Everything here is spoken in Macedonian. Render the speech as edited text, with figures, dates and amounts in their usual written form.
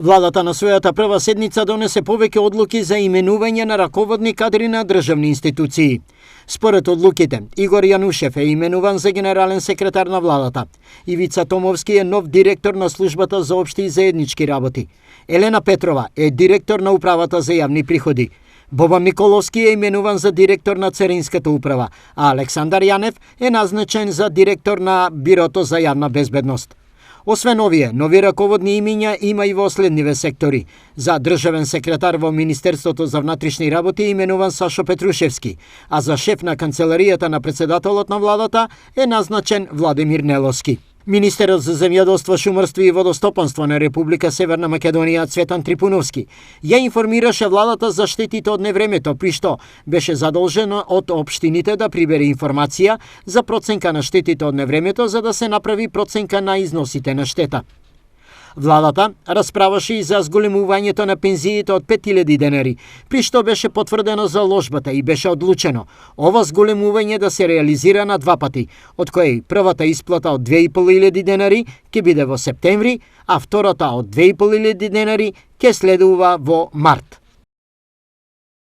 Владата на својата прва седница донесе повеќе одлуки за именување на раководни кадри на државни институции. Според одлуките, Игор Јанушев е именуван за генерален секретар на владата. Ивица Томовски е нов директор на службата за општи и заеднички работи. Елена Петрова е директор на управата за јавни приходи. Бобан Николовски е именуван за директор на Царинската управа, а Александар Јанев е назначен за директор на Бирото за јавна безбедност. Освен овие, нови раководни имиња има и во следниве сектори. За државен секретар во Министерството за внатрешни работи е именуван Сашо Петрушевски, а за шеф на канцеларијата на председателот на владата е назначен Владимир Неловски. Министерот за земјоделство, шумарство и водостопанство на Република Северна Македонија Цветан Трипуновски ја информираше владата за штетите од невремето, при што беше задолжено од општините да прибере информација за проценка на штетите од невремето за да се направи проценка на износите на штета. Владата расправаше и за зголемувањето на пензиите од 5000 денари, при што беше потврдено заложбата и беше одлучено ова зголемување да се реализира на два пати, од кои првата исплата од 2500 денари ќе биде во септември, а втората од 2500 денари ќе следува во март.